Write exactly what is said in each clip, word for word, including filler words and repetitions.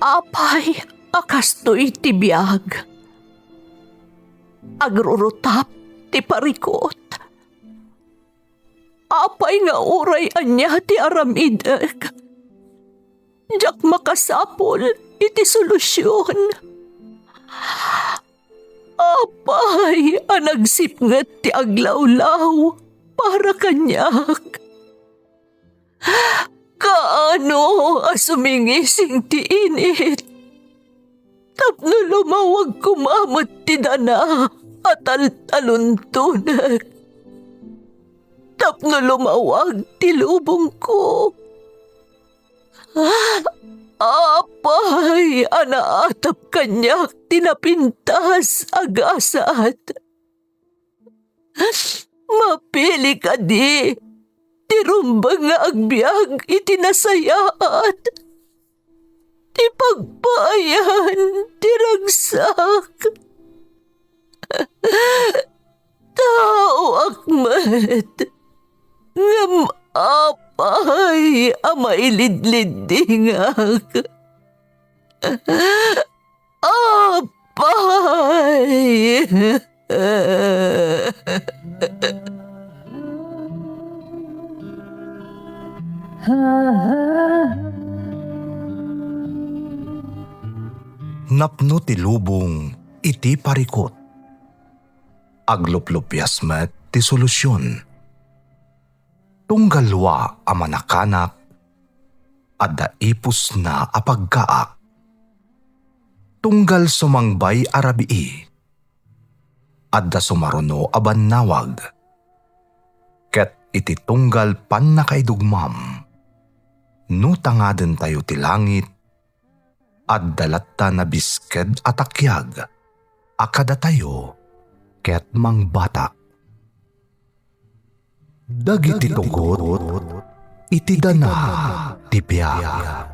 Apay a kastoy ti biag? Agrurutap ti parikut. Apay nga uray ania ti aramidek, diak makasapul iti solusion. Apay a nagsipnget ti aglawlaw para kaniak? Kaano a sumingising ti init tapno lumawag koma met ti dana a taltaluntonek, tapno lumawag ti lubongko? Apay a naatap kaniak ti napintas a gasat? Mapili kadi ti rumbeng nga agbiag iti nasayaat, ti pagpaayan ti ragsak? Taoak met, ngem apay a mailidliddingak? Apay! Napno ti lubong iti parikut. Agluplupias met ti solusion. Tunggal wa a manakanak, adda ipusna a paggaak. Tunggal sumangbay a rabii, adda sumaruno a bannawag. Ket iti tunggal pannakaidugmam, no tangadentayo ti langit, adda latta nabisked a takiag a kadatayo ket mangbatak. Dagiti tugot iti dana ti biag.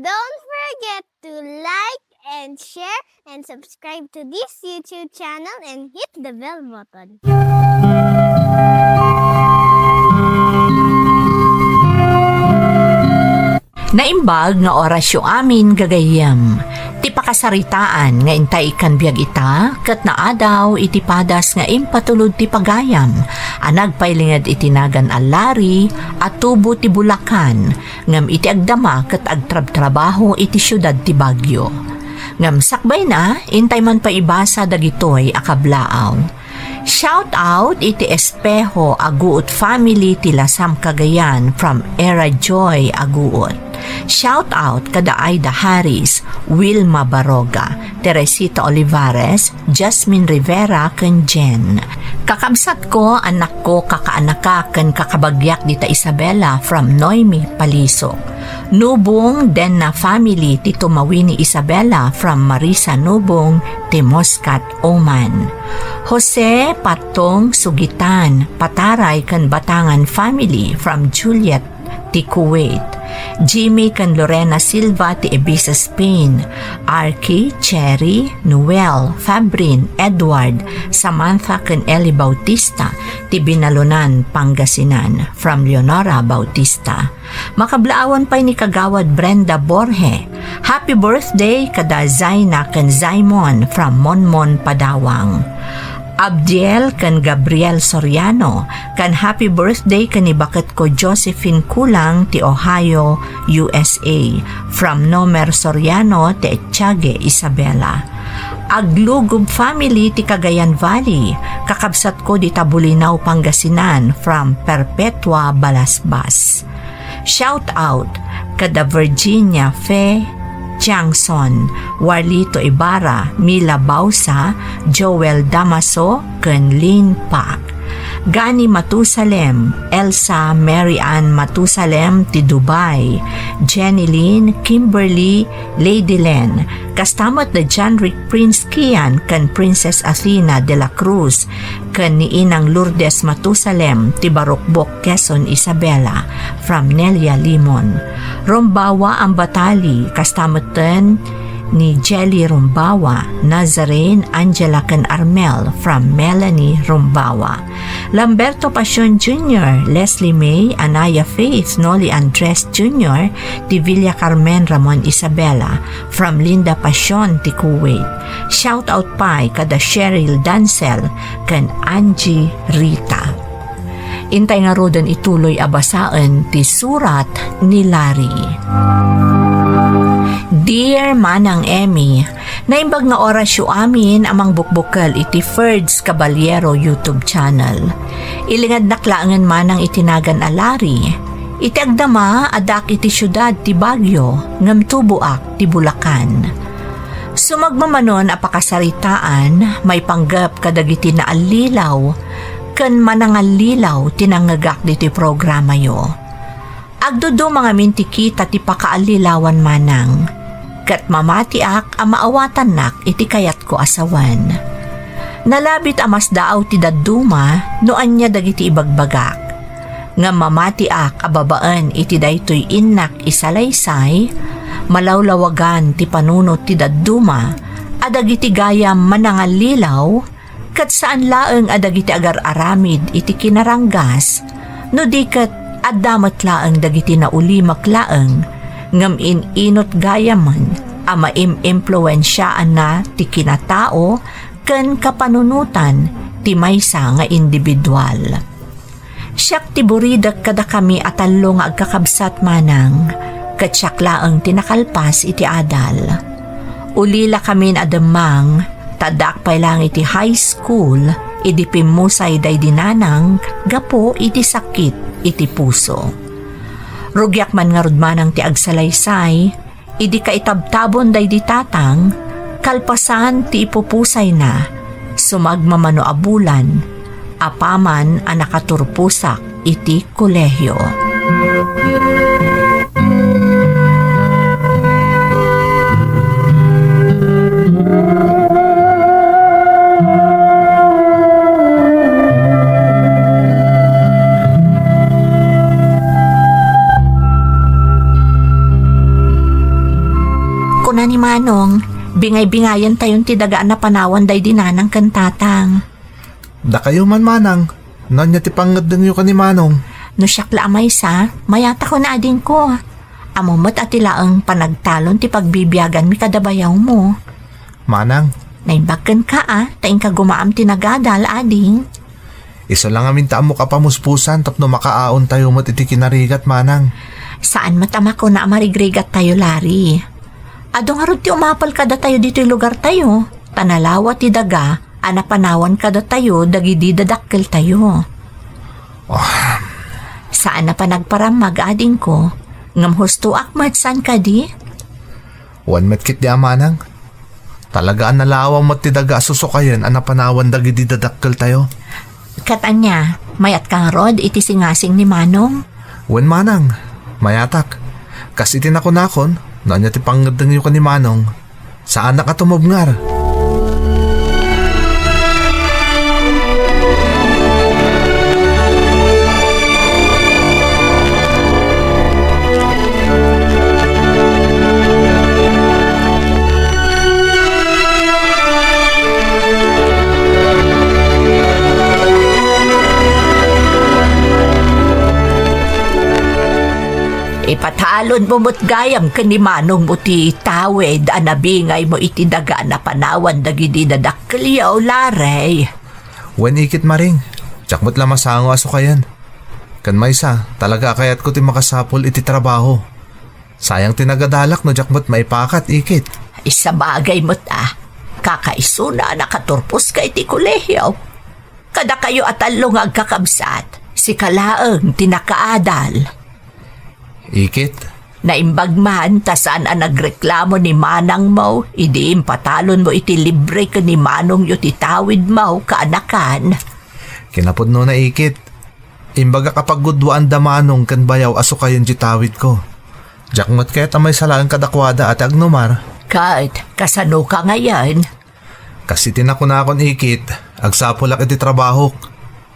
Don't forget to like and share and subscribe to this YouTube channel and hit the bell button. Naimbag nga orasyo amin, gagayyem. Ti pakasaritaan nga intay ikkan biag ita, ket naadaw iti padas nga impatulod ti pagayam a nagpailinged iti nagan a Larry a tubo ti Bulacan, ngem iti agdama ket agtrabtrabaho iti siudad ti Baguio. Ngem sakbayna, intay man pay ibasa dagitoy a kablaaw. Shout out iti Espejo Aguot family ti Lasam, Cagayan from Era Joy Aguot. Shout out kada Aida Harris, Wilma Baroga, Teresita Olivares, Jasmine Rivera, ken Jen. Kakabsatko, anakko, kakaanaka, ken kakabagiak dita Isabela from Noemi Palisok. Nubong Denna family ti Tumawini Isabela from Marisa Nubong ti Muscat, Oman. Jose Patong Sugitan, Pataray ken Batangan family from Juliet ti Kuwait. Jimmy ken Lorena Silva ti Ibiza, Spain. Arky, Cherry, Noel, Fabrin, Edward, Samantha ken Ellie Bautista ti Binalunan, Pangasinan from Leonora Bautista. Makablaawan pay ni Kagawad Brenda Borge. Happy birthday kada Zaina ken Zaimon from Monmon, Padawang. Abdiel ken Gabriel Soriano, ken happy birthday ken ni baketko Josephine Kulang ti Ohio, U S A, from Nomer Soriano ti Echage, Isabela. Aglugub family ti Cagayan Valley, kakabsatko dita Bolinao, Pangasinan, from Perpetua Balasbas. Shout out kada Virginia Fe Tiangson, Warlito Ibarra, Mila Bausa, Joel Damaso, ken Lynn Pak. Gani Matusalem, Elsa Mary Ann Matusalem ti Dubai, Jenny Lynn, Kimberly, Lady Len, kasta met da John Rick Prince Kian ken Princess Athena de la Cruz, ken ni Inang Lourdes Matusalem ti Barukbok, Quezon, Isabela, from Nelia Limon. Rombawa Ambatali, kasta metten ni Jelly Rombawa, Nazarene, Angela, ken Armel, from Melanie Rombawa. Lamberto Pasion Junior, Leslie May, Anaya Faith, Noli Andres Junior, ti Villa Carmen Ramon Isabela, from Linda Pasion ti Kuwait. Shout out pay kada Cheryl Dancel ken Angie Rita. Intay ngaruden ituloy a basaen ti surat ni Larry. Dear Manang Emmy, naimbag nga orasyo amin a mangbukbukel iti Ferds Caballero YouTube channel. Ilingadnak laengen manang iti nagan a Larry. Iti agdama, addaak iti siudad ti Baguio, ngem tuboak ti Bulacan. Sumagmamanon a pakasaritaan, maipanggep kadagiti naallilaw ken manangallilaw ti nangngegak ditoy programayo. Agduduma ngamin ti kita ti pakaallilawan manang, ket mamatiak a maawatannak iti kayatko a sawen. Nalabit a masdaaw ti dadduma no ania dagiti ibagbagak. Ngem mamatiak a babaen iti daytoy innak isalaysay, malawlawagan ti panunot ti dadduma a dagiti gayam manangallilaw, ket saan laeng a dagiti agar-aramid iti kinaranggas, no di ket adda met laeng dagiti naulimek laeng, ngem in-inut gayamen a maim-impluensiaanna ti kinatao ken kapanunotan ti maysa nga individual. Siak ti buridek kadakami a tallo nga agkakabsat manang, ket siak laeng ti nakalpas iti adal. Ulilakamin a demmang, ta addaak pay laeng iti high school idi pimmusay daydi nanang gapu iti sakit iti puso. Rugiak man ngarud manang ti agsalaysay, idi kaitabtabon daydi tatang, kalpasan ti ipupusayna, sumagmamano a bulan, apaman a nakaturposak iti kolehio. Kuna ni Manong, bingay-bingayentayon ti daga a napanawan daydi nanang ken tatang. Dakayo man, manang, no ania ti pangngeddengyo ken ni Manong? No siak la a maysa, mayatakon, adingko. Ammom met a ti laeng panagtalon ti pagbibiaganmi kada bayawmo. Manang. Naimbag kenka a, ta inka gumaam ti nagadal, ading. Isu la ngamin ta ammok a pamuspusan tapno makaaontayo met iti kinarigat, manang. Saan met a makuna a marigrigattayo, Larry. Adu ngarud ti umapal kadatayo ditoy lugartayo, ta nalawa ti daga a napanawan kadatayo dagidi dadakkeltayo. Oh. Saan a panagparammag, adingko, ngem hustoak met, saan kadi? Wen met ketdi a, manang. Talaga a nalawa met ti daga a susukayen a napanawan dagidi dadakkeltayo. Ket ania, mayatka ngarud iti singasing ni Manong? Wen, manang, mayatak. Kas iti nakunakon, no ania ti pangngeddengyo ken ni Manong, saanak a tumubngar. Ipatalonmo met gayam ken ni manongmo ti tawid a nabingaymo iti daga a napanawan dagidi dadakkelyo, Larry. Wen, ikit, Maring, diak met la masango a sukayen. Ken maysa, talaga a kayatko ti makasapul iti trabaho. Sayang ti nagadalak no diak met maipakat, ikit. Ay, sabagay met a, kakaisuna a nakaturposka iti kolehio. Kadakayo a tallo nga agkakabsat, sika laeng ti nakaadal. Ikit. Naimbag man ta saan a nagreklamo ni manangmo idi impatalonmo iti libre ken ni manongyo ti tawidmo, kaanakan. Kinapudnona, ikit. Imbagak a paggudwaan da Manong ken Bayaw a sukayen ti tawidko. Diak met kayat a maysa laeng kadakuada a ti agnumar. Ket kasano ka ngayen? Kas iti nakunakon, ikit, agsapulak iti trabahok.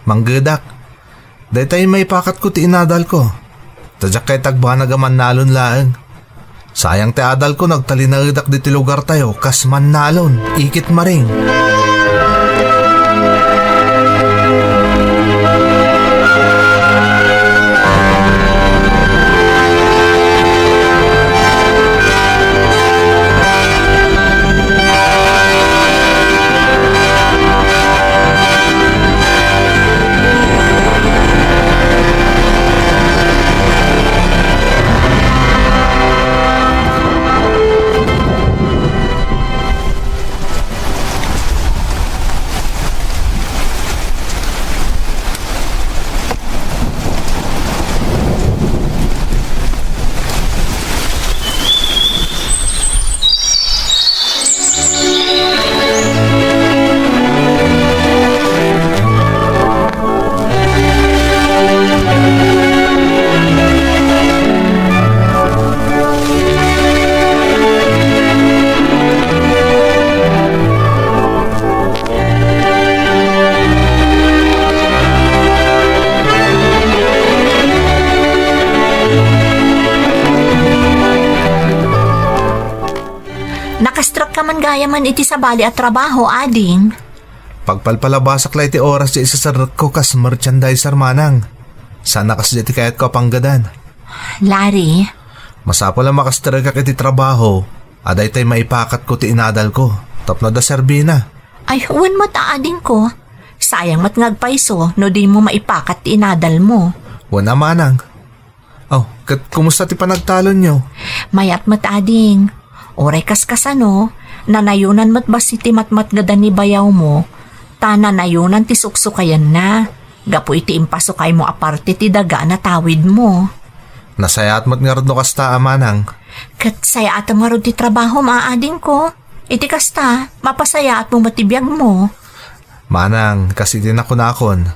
Manggedak. Daytay maipakatko ti inadalko. Ta diak kayat agbanag a mannalon laeng. Sayang ti adalko no agtalinaedak ditoy lugartayo kas mannalon, ikit Maring. Nakastrekka man gayamen iti sabali a trabaho, ading. Pagpalpalabasak la iti oras ti isasarrekko kas merchandiser, manang. Saan a kasdiay ti kayatko a panggedan. Larry. Masapul a makastrekak iti trabaho a daytay maipakatko ti inadalko tapno adda serbina. Ay, wen met, adingko. Sayang met nga agpayso no dimo maipakat ti inadalmo. Wen a, manang. Aw, ket kumusta ti panagtalonyo? Mayat met, ading. Uray kaskasano, nanayonan met bassit ti matmatngedan ni bayawmo, ta nanayonan ti suksukayenna, gapu iti impasukaymo a parte ti daga a natawidmo. Nasayaat met ngarud no kasta, a manang. Ket sayaatem ngarud ti trabahom, a adingko. Iti kasta, mapasayaatmo met ti biagmo. Manang, kas iti nakunakon,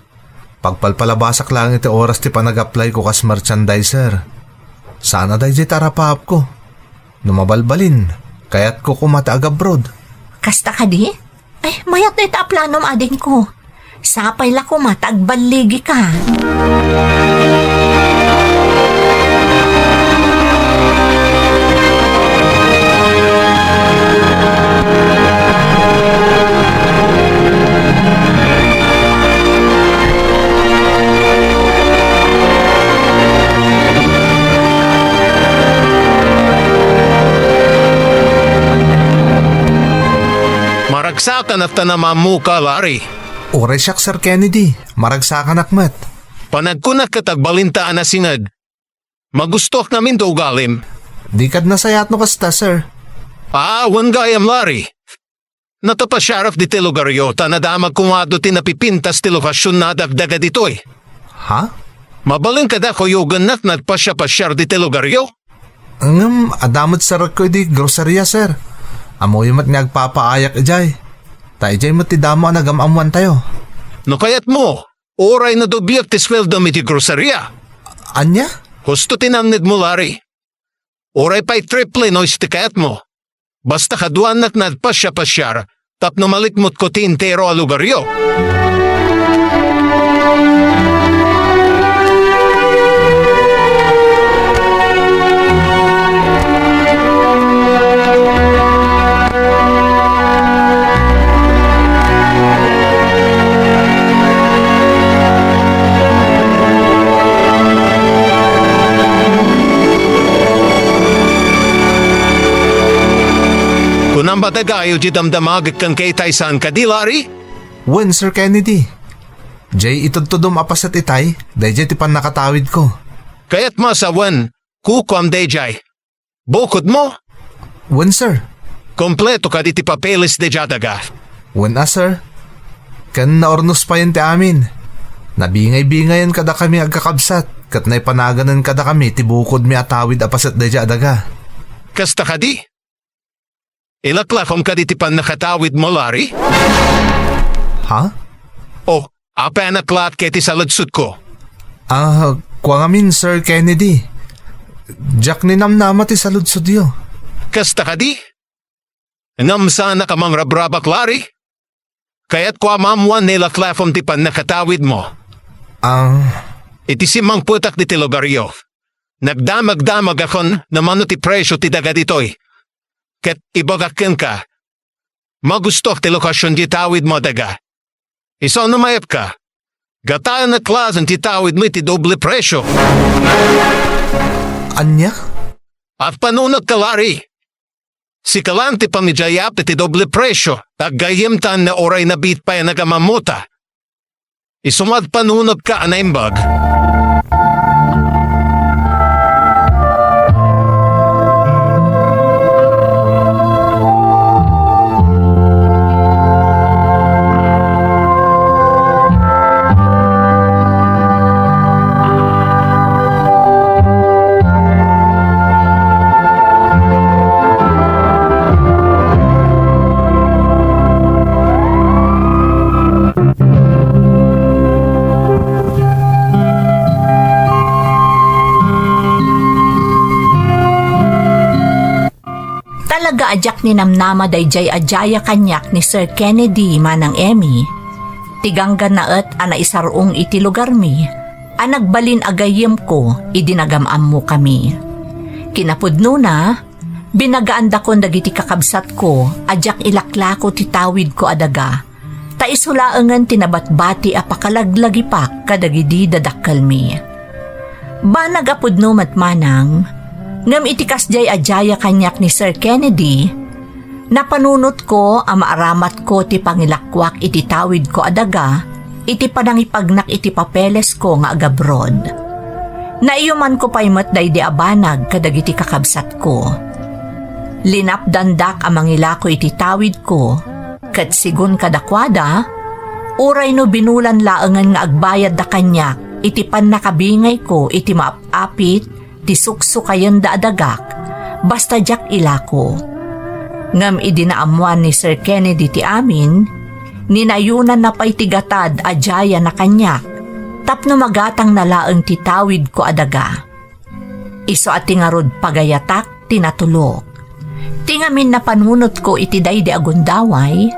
pagpalpalabasak laeng iti oras ti panag-applyko kas merchandiser. Saan a daydiay ti arapaapko. No mabalbalin, kayatko koma ti agabroad. Kasta kadi? Ay, mayat dayta a planom, adingko. Sapay la koma ta agballigika. Maragsakanak ta namammuka, Larry. Uray siak, Sir Kennedy, maragsakanak met. Panagkunak ket agbalinta a nasinged. Magustoak ngamin ti ugalim. Di kad nasayaat no kasta, sir. Ah, wen gayam, Larry. Natapasiarak ditoy lugaryo ta nadamagko nga adu ti napipintas ti lokasionna a dagdaga ditoy. Ha? Mabalin kada kuyogennak nagpasiapasiar ditoy lugaryo? Ngem adda met sarrekko idi groceria, sir. Ammoyo met nga agpapaayak idiay. Ta idiay met ti damo a nagam-ammoantayo. No kayatmo, uray no dubliek ti sueldom iti groceria. Ania? Husto ti nangngegmo, Larry. Uray pay triple no isu ti kayatmo. Basta kaduanak nagpasiapasiar tapno malikmutko ti entero a lugaryo. Kunam a dagayo ti damdamagek ken kayatay, saan kadi, Larry? Wen, Sir Kennedy. Jay itudtudom a paset itay, dayjay ti pannakatawidko. Kayatmo a sawen, kukuam dayjay. Bukodmo? Wen, sir. Kompleto kadi ti papeles dayjay a daga? Wen a, sir. Ken naurnos payen ti amin. Nabingay-bingayen kadakami agkakabsat, ket naipanaganen kadakami ti bukodmi a tawid a paset dayjay a daga. Kasta kadi? Ilaklakom kadi ti pannakatawidmo, Larry? Ha? Oh, Apay a naklaat ket ti saludsodko? Ah, kua ngamin, Sir Kennedy. Diak ninamnama ti saludsodyo. Kasta kadi? Ngem saannak a mangrabrabak, Larry? Kayatko a maammoan ni Laklafam ti pannakatawidmo. Ah. Iti simmangpetak ditoy lugaryo, nagdamagdamagakon no mano ti presio ti daga ditoy. Ket ibagak kenka, magustoak ti lokasion ti tawidmo a daga. Isu no mayepka, gataennak laeng ti tawidmo iti doble presio. Ania? Agpanunot ka, Larry. Sika laeng ti pamidiayap iti doble presio, ta aggayyemtan no uray nabiit pay a nagamammota. Isu nga agpanunot ka a naimbag. Talaga a diak ninamnama daydiay a diay a kaniak ni Sir Kennedy, Manang Emmy. Ti ganggannaet a naisarung iti lugarmi a nagbalin a gayyemko idi nagam-ammokami. Kinapudnona, binagaandakon dagiti kakabsatko a diak ilaklako ti tawidko a daga, ta isu laengen ti nabatbati a pakalaglagipak kadagidi dadakkelmi. Banag a pudno met manang, ngem iti kasdiay a diay a kaniak ni Sir Kennedy, napanunotko a maaramatko ti pangilakoak iti tawidko a daga iti panangipagnak iti papelesko nga agabroad. Naiyumanko pay met daydi a banag kadagiti kakabsatko. Linapdandak a mangilako iti tawidko, ket sigun kadakuada, uray no binulan laengen nga agbayadda kaniak iti pannakabingayko iti maap-apit ti suksukayenda a dagak, basta diak ilako. Ngem idi naammoan ni Sir Kennedy ti amin, ninayonanna pay ti gatad a diayan a kaniak tapno magatangna laeng ti tawidko a daga. Isu a ti ngarud pagayatak ti natulok. Ti ngamin napanunotko iti daydi a gundaway,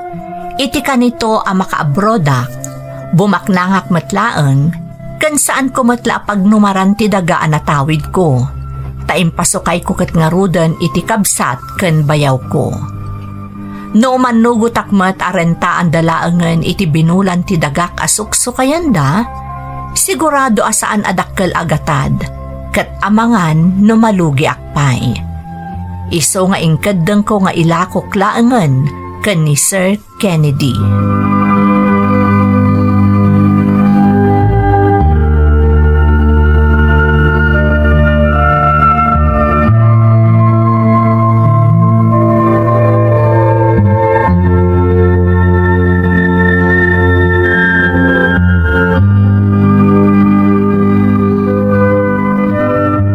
iti kanito a makaabroadak, bumaknangak met laeng, ken saanko met la a pagnumaran ti daga a natawidko, ta impasukayko ket ngaruden iti kabsat ken bayawko. No umannugotak met a rentaanda laengen iti binulan ti dagak a suksukayenda, sigurado a saan a dakkel a gatad, ket amangan no malugiak pay. Isu nga inkeddengko nga ilakok laengen ken ni Sir Kennedy.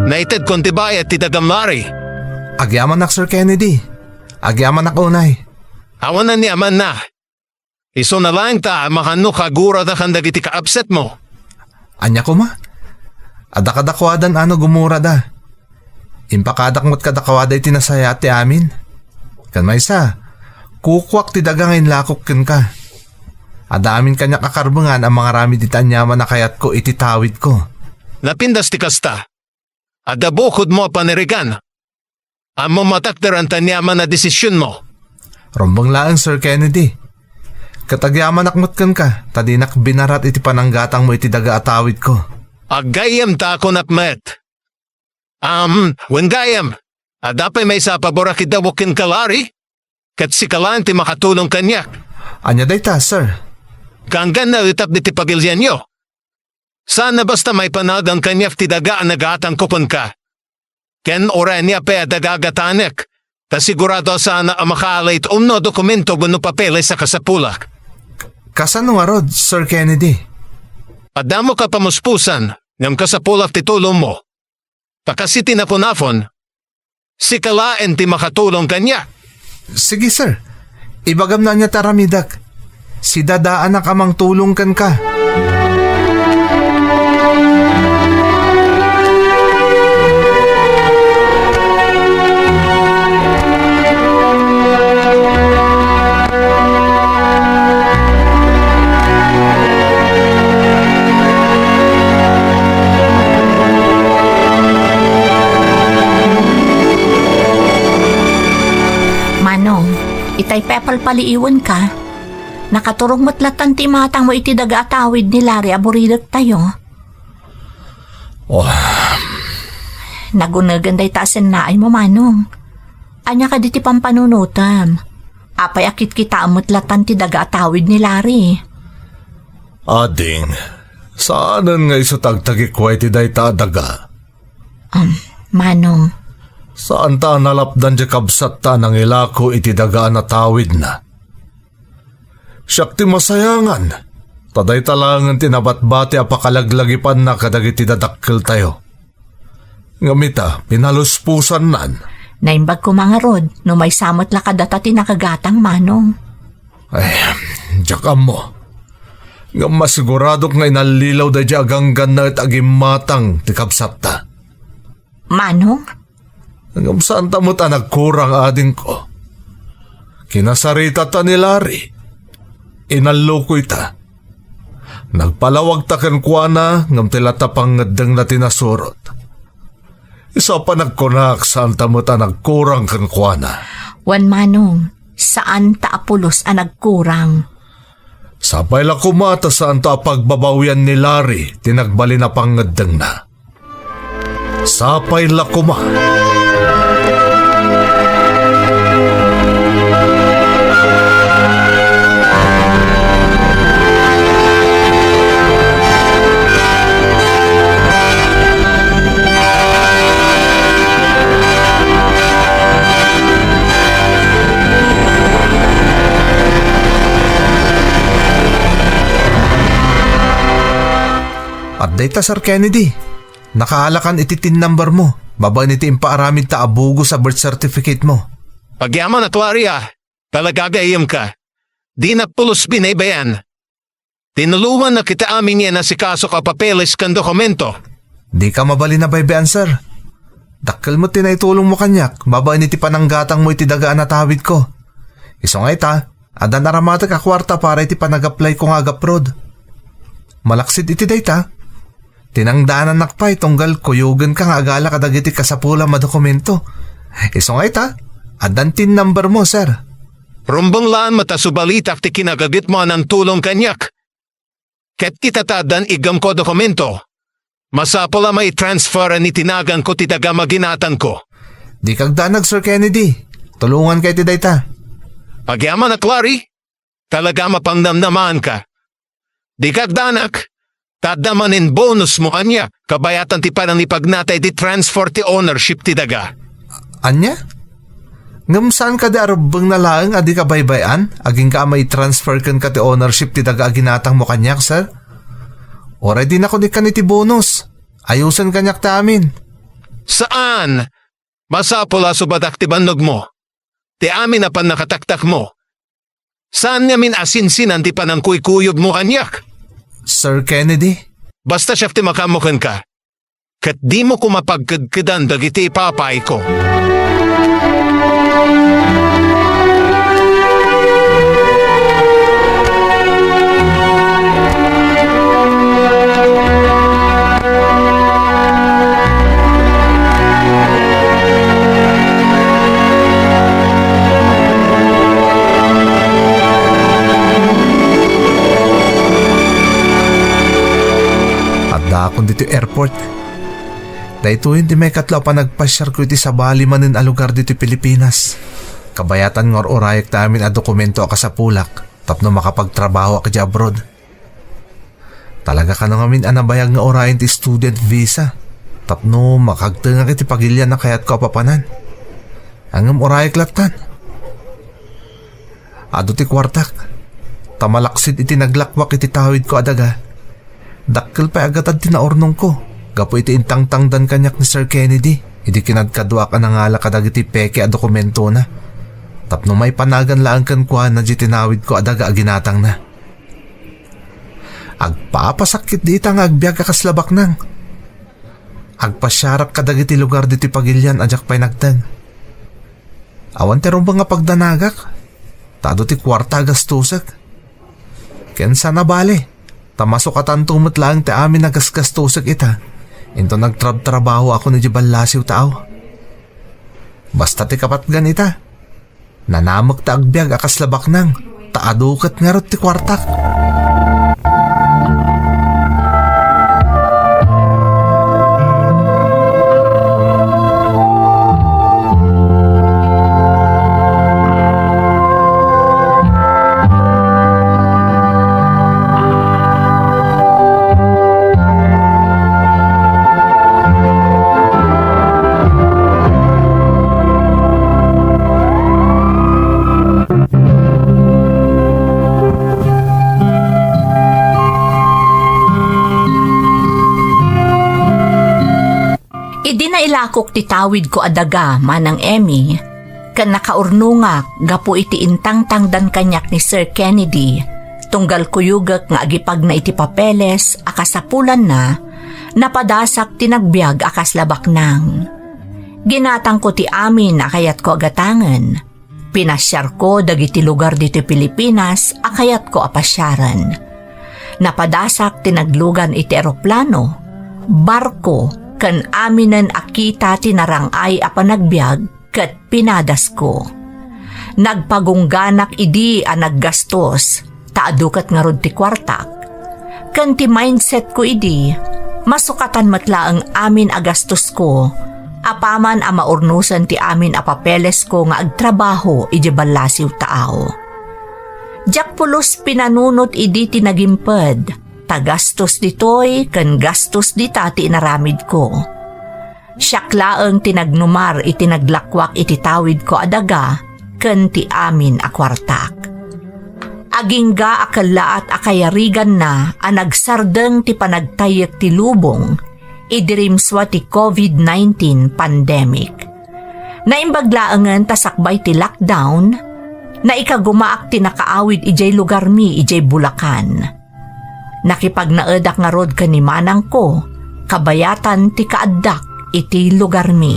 Naitedkon ti bayad ti dagam, Larry. Agyamanak, Sir Kennedy. Agyamanak unay. Awanen ni amanna. Isuna laeng ta a makannoka agurada kadagiti kaabsetmo. Ania koma? Adda kadakuada no gumurada. Impakadak met kadakuada iti nasayaat ti amin. Ken maysa, kukuak ti daga nga inlakok kenka. Adda amin kaniak a karbengan a mangaramid iti aniaman a kayatko iti tawidko. Napintas ti kasta. Adda bukodmo a panirigan. Ammom a takderan ti aniaman a desisionmo. Rumbeng laeng, Sir Kennedy. Ket agyamanak met kenka, ta dinak binarat iti pananggatangmo iti daga a tawidko. Aggayyem ta kunak met. Am, wen gayyem, adda pay maysa a paborak a iddawok kenka, Larry? Ket sika laeng ti makatulong kaniak. Ania dayta, sir? Ganggannaetak ditoy pagilianyo. Saan a basta maipanagem kaniak ti daga a nagatangko kenka. Ken uray ania pay a daga a gatanek, ta sigurado a saan a makaalay ti umno a dokumento wenno papeles a kasapulak. Kasano ngarud, Sir Kennedy? Addamok a pamuspusan, ngem kasapulak ti tulongmo. Ta kas iti nakunakon, sika laeng ti makatulong kaniak. Sige, sir. Ibagam no ania ti aramidek. Sidadaanak a mangtulong kenka. Manong, itay pepalpaliiwenka. Nakaturong met latta ti imatangmo iti daga a tawid ni Larry a buridektayo. Oh. Nagunegen dayta a sennaaymo, Manong. Ania kadi ti pampanunotem? Apay a kitkitaem met latta ti daga a tawid ni Larry? Ading, saanen nga isu ti agtagikua iti dayta a daga. Um, Manong. Saanta a nalapdan ti kabsatta a nangilako iti daga a natawidna. Siak ti masayangan, ta dayta laengen ti nabatbati a pakalaglagipanna kadagiti dadakkeltayo. Ngem ita, pinalusposannan. Naimbag koma ngarud, no maysa met la kadata ti nakagatang, Manong. Ay, diak ammo. Ngem masiguradok nga inallilaw daydiay a ganggannaet a gimmatang ti kabsatta. Manong? Ngem saanta met a nagkurang, adingko. Kinasaritatta ni Larry. Inalloko ita. Nagpalawagta kenkuana, ngem ti latta pangngeddengna ti nasurot. Isu a panagkunak, saanta met a nagkurang kenkuana. Wen, Manong, saanta a pulos a nagkurang. Sapay la koma ta saanto a pagbabawian ni Larry ti nagbalin a pangngeddengna. Sapay la koma. Adda ita, Sir Kennedy. Nakaalakan iti tin number mo, babaen iti impaaramidta a bogus a birth certificate mo. Agyamanak, Larry, a. Talaga gayyemka. Dinak pulos binaybay-an. Tinulongannak iti amin nga inasikaso a papeles ken dokumento. Dika mabalin a baybay-an, sir. Dakkel met ti naitulongmo kaniak babaen iti pananggatangmo iti daga a natawidko. Isu nga ita, addan aramatek a kuarta para iti panag-applyko nga ag-abroad. Malaksid iti dayta, tinangdaanannak pay tunggal kuyogenka nga agala kadagiti kasapulam a dokumento. Isu nga ita, addan tin number mo, sir. Rumbeng laeng met a subalitak ti kinagagitmo a nangtulong kaniak. Ket ita ta addan iggemko a dokumento, masapul a mai-transfer iti naganko ti daga a ginatangko. Dika agdanag, Sir Kennedy. Tulonganka iti dayta. Agyamanak, Larry. Talaga a mapannamnamaanka. Dika agdanag, ta adda manen bonusmo ania, kabayatan ti panangipagnata iti transfer ti ownership ti daga. Ania? Ngem saan kadi a rumbengna laeng a dika baybay-an, agingga a mai-transfer kenka ti ownership ti daga a ginatangmo kaniak, sir? Uray dinak unikkan iti bonus. Ayusen kaniak ti amin. Saan! Masapul a subadak ti bannogmo, ti amin a pannakataktakmo. Saan ngamin a sinsinan ti panangkuykuyogmo kaniak. Sir Kennedy? Basta siak ti makaammo kenka. Ket dimo koma pagkedkedan dagiti ipapayko. Addaakon ditoy airport. Daytoyen ti maikatlo a panagpasiarko iti sabali manen a lugar ditoy Pilipinas. Kabayatan nga ur-urayek ti amin a dokumento a kasapulak tapno makapagtrabahoak idiay abroad. Talaga kano ngamin a nabayag nga urayen ti student visa tapno makagtengak iti pagilian a kayatko a papanan. Ngem urayek lattan. Adu ti kuartak, ta malaksid iti naglakwak iti tawidko a daga, dakkel pay a gatad ti naurnongko gapu iti intangtangdan kaniak ni Sir Kennedy idi kinadkaduak a nangala kadagiti peke a dokumentona tapno maipanagan laeng kenkuana diay tinawidko a daga a ginatangna. Agpapasakkit dita nga agbiag a kasla baknang. Agpasiarak kadagiti lugar ditoy pagilian a diak pay nagted. Awan ti rumbeng a pagdanagak, ta adu ti kuarta a gastosek. Ken saan a bale, ta masukatanto met laeng ti amin a gasgastosek ita, inton agtrabtrabahoakon idiay ballasiw ta aw. Basta ti kapatgan ita, nanamek ta agbiag a kasla baknang, ta adu ket ngarud ti kuartak. Idi nailakok ti tawidko a daga, Manang Emmy, ken nakaurnongak gapu iti intangtangdan kaniak ni Sir Kennedy, tunggal kuyogek nga agipagna iti papeles a kasapulanna, napadasak ti nagbiag a kasla baknang. Ginatangko ti amin a kayatko a gatangen. Pinasiarko dagiti lugar ditoy Pilipinas a kayatko a pasiaren. Napadasak ti naglugan iti eroplano, barko, ken aminen a kita ti narang-ay a panagbiag ket pinadasko. Nagpagungganak idi a naggastos, ta adu ket ngarud ti kuartak. Ken ti mindsetko idi, masukatan met laeng amin a gastosko, apaman a maurnosen ti amin a papelesko nga agtrabaho idiay ballasiw ta aw. Diak pulos pinanunot idi ti nagimped, ta gastos ditoy ken gastos dita ti inaramidko. Siak laeng ti nagnumar iti naglakuak iti tawidko a daga ken ti amin a kuartak. Agingga a kellaat a kayariganna a nagsardeng ti panagtayyek ti lubong idi rimsua ti covid nineteen pandemic. Naimbag laengen ta sakbay ti lockdown, naikagumaak ti nakaawid idiay lugarmi idiay Bulacan. Nakipagnaedak ngarud ken ni manangko, kabayatan ti kaaddak iti lugarmi.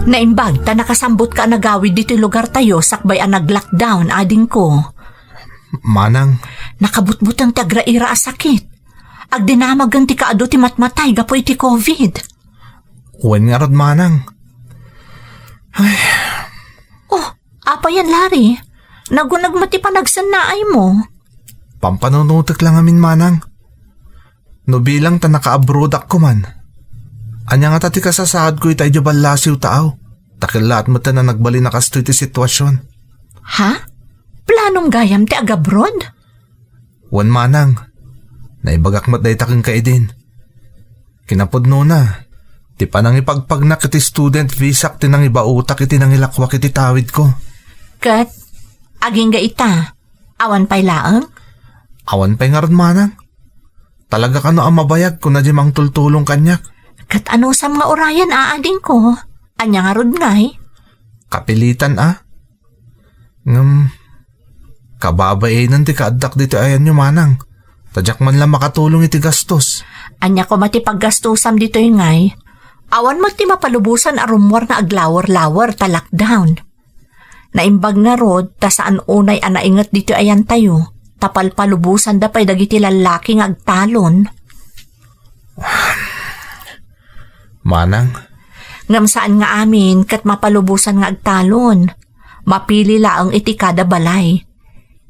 Naimbag ta nakasambutka a nagawid ditoy lugartayo sakbay a nag-lockdown, adingko. Manang. Nakabutbuteng ti agraira a sakit. Agdinamagen ti kaadu ti matmatay gapu iti covid. Wen ngarud, manang. Ay. Oh, apay yan, Larry? Nagunag met ti panagsennaaymo. Pampanunotek lang amin, manang. No bilang ta naka-abroadak koman, ania ngata ti kasasaadko ita idiay ballasiw ta aw? Ta kellaat met a nagbalin a kastoy ti situasion. Ha? Planom gayam ti agabroad? Wen, manang. Naibagak met dayta kenka idin. Kinapudnona, ti panangipagpagnak iti student visak ti nangibaotak iti nangilakuak iti tawidko. Ket, agingga ita, awan pay laeng? Awan pay ngarud, manang. Talaga kano a mabayag kuna di mangtultulong kaniak? Ket anusam nga urayen, adingko? Ania ngarud ngay? Kapilitan a. Ngem, kababainen ti kaaddak ditoy ayanyo, manang. Ta diak man la makatulong iti gastos. Ania koma ti paggastosam ditoy ngay? Awan met ti mapalubosan a rummuar nga aglawer-lawer ta lockdown. Naimbag ngarud ta saan unay a nainget ditoy ayantayo, ta palpalubosanda pay dagiti lallaki nga agtalon. Manang? Ngem saan nga amin ket mapalubosan nga agtalon. Mapili laeng iti kada balay.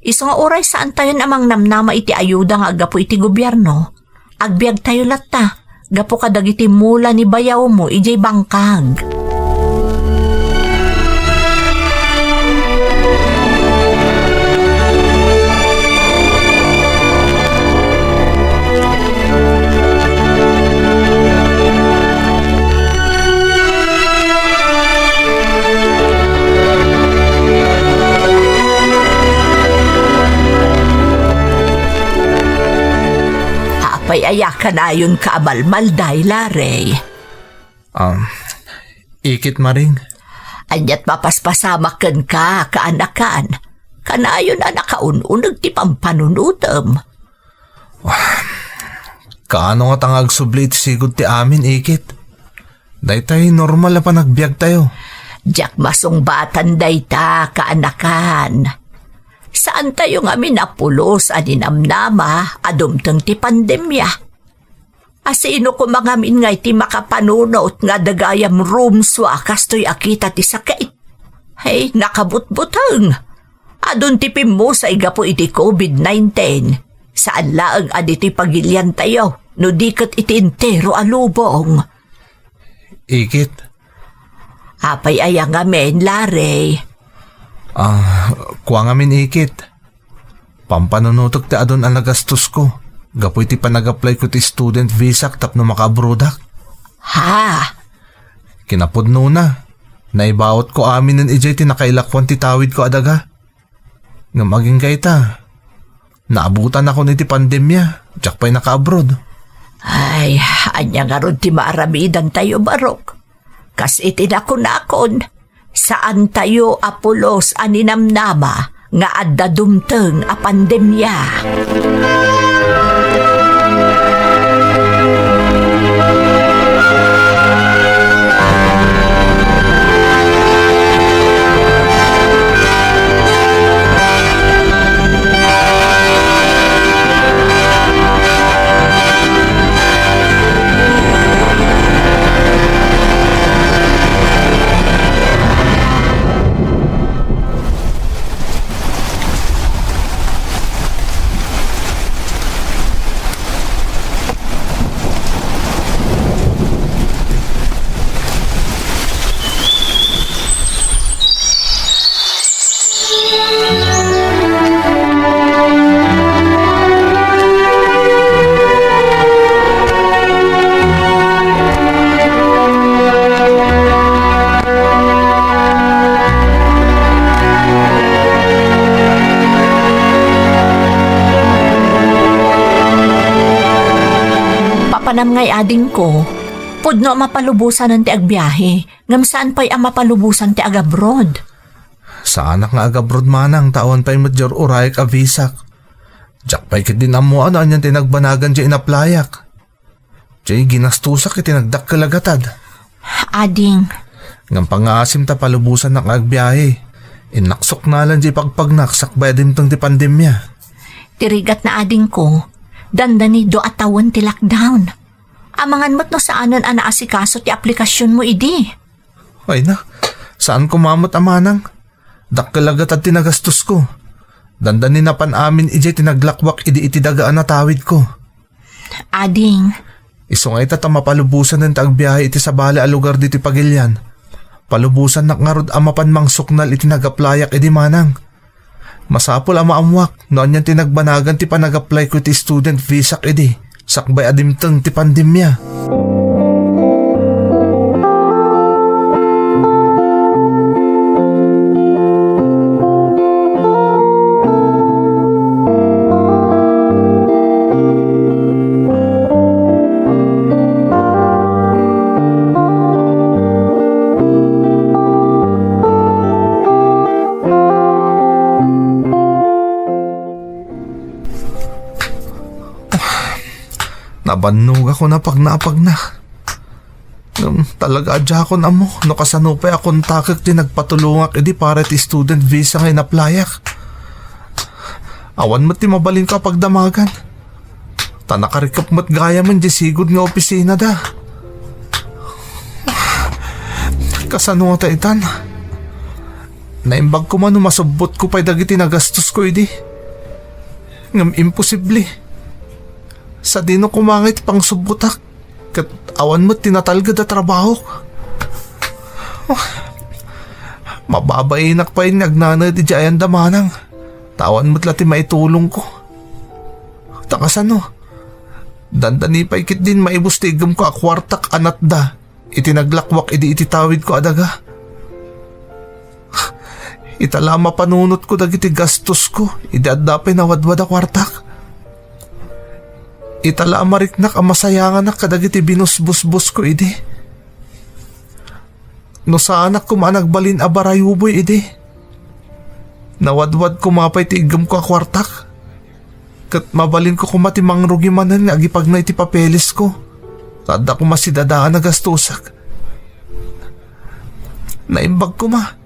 Isu nga uray saantayon a mangnamnama iti ayuda nga aggapu iti gobierno, agbiagtayo latta gapu kadagiti mula ni bayawmo idiay bangkag. Pay aya kanayonka a malmalday, Larry? Um, Ikit, Maring. Ania't mapaspasamak kenka, kaanakan? Kanayon a nakaun-uneg ti pampanunotem. Kaano ngata nga agsubli iti sigud ti amin, Ikit? Daytay normal a panagbiagtayo. Diak masungbatan dayta, kaanakan. Saantayo ngamin a pulos a ninamnama a dumteng ti pandemia. Asino koma ngamin ngay ti makapanunot nga adda gayam rumsua kastoy a kita ti sakit? Hey, nakabutbuteng! Adun ti pimmusay gapu iti covid nineteen. Saan laeng a ditoy pagiliantayo, no di ket iti entero a lubong. Ikit. Apay aya ngamin, Larry? Ah, kua ngamin, Ikit. Pampanunotek ti adun a nagastosko gapu iti panag-applyko ti student visak tapno makaabrodak. Ha? Kinapudnona, naibawatko aminen idiay ti nakailakuan ti tawidko a daga. Ngem agingga ita, naabutanakon iti pandemia, diak pay nakaabroad. Ay, ania ngarud ti maaramidantayo, Barok? Kas iti nakunakon, saantayo a pulos a ninamnama nga adda dumteng a pandemia. Papanam ngay, adingko, pudno a mapalubosanan ti agbiahe, ngem saan pay a mapalubosan ti agabroad. Saanak nga agabroad manang, ta awan pay met diay ur-urayek a visak. Diak pay ketdin ammoan no anian ti nagbanagan diay inaplayak. Diay ginastosak iti nagdakkel a gatad. Ading. Ngem pangngaasim ta palubosannak nga agbiahe. Innak suknalan diay pagpagnak sakbay a dimteng ti pandemia. Ti rigatna, adingko, dandani dua a tawen ti lockdown. Amangan met no saanen a naasikaso ti aplikasionmo idi. Ay na, saan koma met a manang. Dakkel a gatad ti nagastosko. Dandani napan amin idiay ti naglakwak idi iti daga a natawidko. Ading. Isu nga ita ta mapalubosanen ti agbiahe iti sabali a lugar ditoy pagilian. Palubosannak ngarud a mapan mangsuknal iti nag-applyak idi manang. Masapul a maammuak no anian ti nagbanagan ti panag-applyko iti student visak idi, sakbay a dimteng ti pandemia. Nabannogakon a pagna a pagna. Ngem talaga a diakon ammo no kasano pay a kontakek ti nagpatulongak idi para iti student visa nga inaplayak. Awan met ti mabalinko a pagdamagan. Ta nakarikep met gayamen diay sigud nga opisinada. Kasano ngata itan? Naimbag koma no masubbotko pay dagiti nagastosko idi. Ngem imposible. Sadino koma nga iti pangsubbotak, ket awan met ti natalged a trabahok. Oh, mababainak pay nga agnanaed idiay ayanda manang, ta awan met la ti maitulongko. Ta kasano? Dandani pay ketdin maibus ti iggemko a kuartak a natda iti naglakwak idi iti tawidko a daga. Ita la a mapanunotko dagiti gastosko idi adda pay nawadwad a kuartak. Ita la a mariknak a masayanganak kadagiti binusbusbosko idi. No saanak koma a nagbalin a barayuboy idi, nawadwad koma pay ti iggemko a kuartak. Ket mabalinko koma ti mangrugi manen nga agipagna iti papelesko. Ta adda koma sidadaan a gastosek. Naimbag koma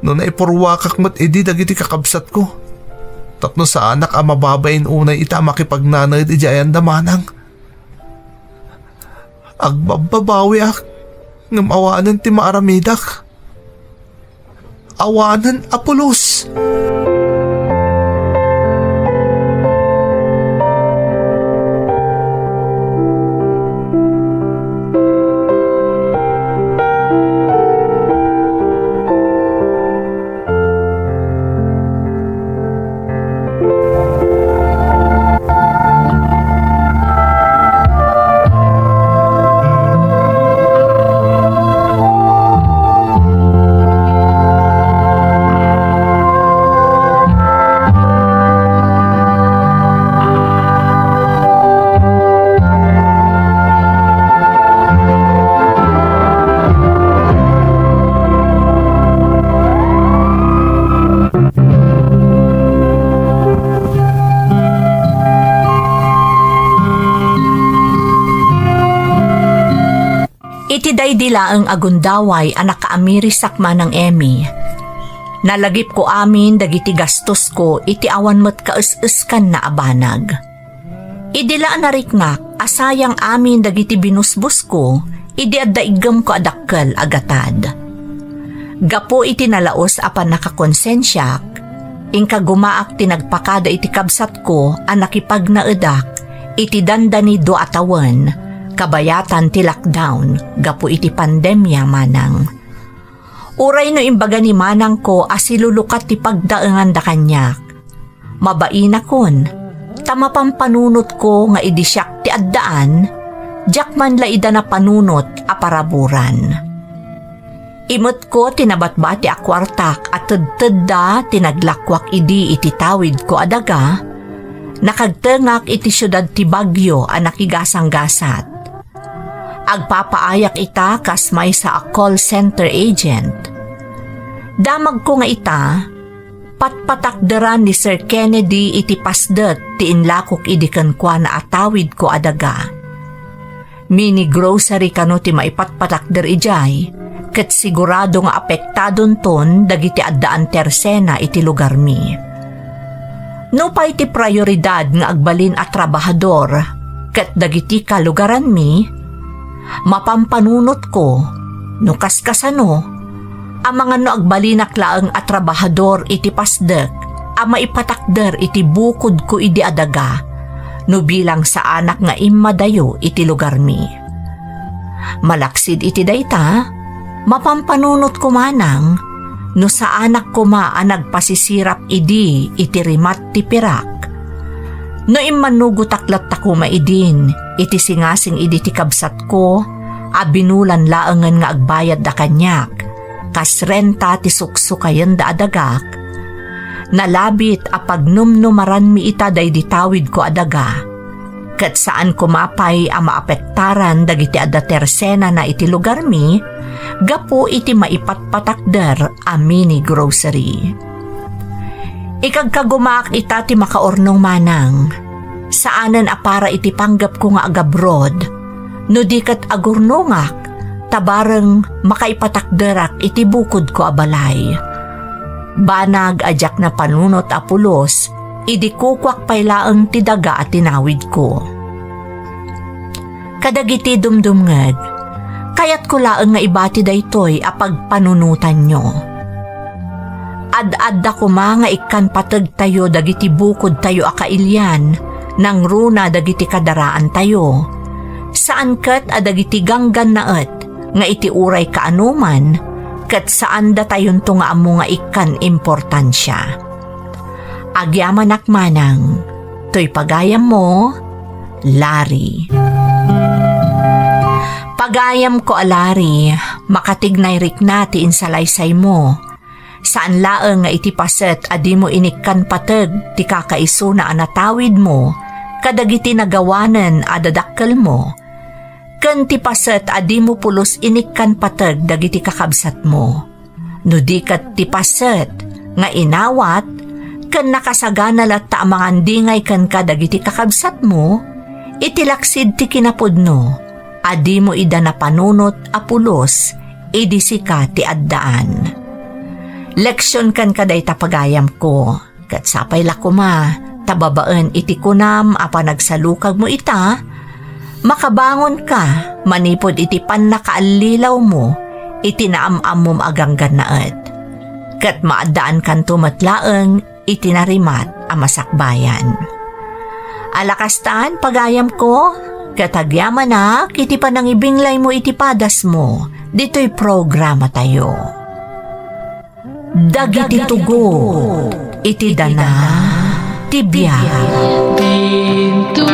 no naipurruakak met idi dagiti kakabsatko. Tapno saanak a mababain unay ita a makipagnanaed idiay ayanda manang. Agbabbabawiak, ngem awanen ti maaramidak. Awanen a pulos. Iti daydi laeng a gundaway a nakaamirisak manang Emmy, nalagipko amin dagiti gastosko iti awan met kaes-eskanna a banag. Idi la a nariknak a sayang amin dagiti binusbosko idi adda iggemko a dakkel a gatad. Gapu iti nalaus a pannakakonsensiak, inkagumaak ti nagpakada iti kabsatko a nakipagnaedak iti dandani dua a tawen kabayatan ti lockdown gapu iti pandemia manang. Uray no imbaga ni manangko a silulukat ti pagdaenganda kaniak, mabainakon, ta mapampanunotko nga idi siak ti addaan, diak man la ida napanunot a paraburan. Imetko ti nabatbati a kuartak a tedtedda ti naglakuak idi iti tawidko a daga, nakagtengak iti siudad ti Baguio a nakigasanggasat. Agpapaayak ita kas maysa a call center agent. Damagko nga ita, patpatakderan ni Sir Kennedy iti pasdek ti inlakok idi kenkuana a tawidko a daga. Mini grocery kano ti maipatpatakder idiay, ket sigurado nga apektadonton dagiti addaan tersena iti lugarmi. Nupay ti prioridad nga agbalin a trabahador ket dagiti kalugaranmi, mapampanunotko no kaskasano, amangan no agbalinak laeng a trabahador iti pasdek a maipatakder iti bukodko idi a daga no bilang saanak nga immadayo iti lugarmi. Malaksid iti dayta, mapampanunotko manang no saanak koma a nagpasisirap idi iti rimat ti pirak. No immannugotak latta koma idin iti singasing idi ti kabsatko a binulan laengen nga agbayadda kaniak, kas renta ti suksukayenda a dagak, nalabit a pagnumnumaranmi ita daydi tawidko a daga. Ket saan koma pay a maapektaran dagiti adda tersenana iti lugarmi gapu iti maipatpatakder a mini grocery. Ikagkagumaak ita ti makaurnong manang. Saanen a para iti panggepko nga agabroad, no di ket agurnongak, ta bareng makaipatakderak iti bukodko a balay. Banag a diak napanunot a pulos idi kukuak pay laeng ti daga a tinawidko. Kadagiti dumdumngeg, kayatko laeng nga ibati daytoy a pagpanunotanyo. Ad-adda koma nga ikkan pategtayo dagiti bukodtayo a kailian, nangruna dagiti kadaraantayo. Saan ket a dagiti ganggannaet nga iti uray kaanoman, ket saandatayonto nga ammo nga ikkan importansia. Agyamanak manang, toy pagayammo, Larry. Pagayamko a Larry, makatignay rikna ti insalaysaymo. Saan laeng nga iti paset a dimo inikkan pateg ti kakaisuna a natawidmo, kadagiti nagawanen a dadakkelmo, ken ti paset a dimo pulos inikkan pateg dagiti kakabsatmo. No di ket ti paset nga inawat ken nakasagana latta a mangandingay kenka dagiti kakabsatmo, iti laksid ti kinapudno a dimo ida napanunot a pulos idi sika ti addaan. Leksion kenka dayta, pagayamko. Ket sapay la koma, ta babaen iti kunam a panagsalukagmo ita, makabangonka manipud iti pannakaallilawmo iti naam-ammom a ganggannaet. Ket maaddaankanto met laeng iti narimat a masakbayan. Ala kastan, pagayamko, ket agyamanak iti panangibinglaymo iti padasmo ditoy programatayo. Dagiti tugot iti dana ti biag. Dinto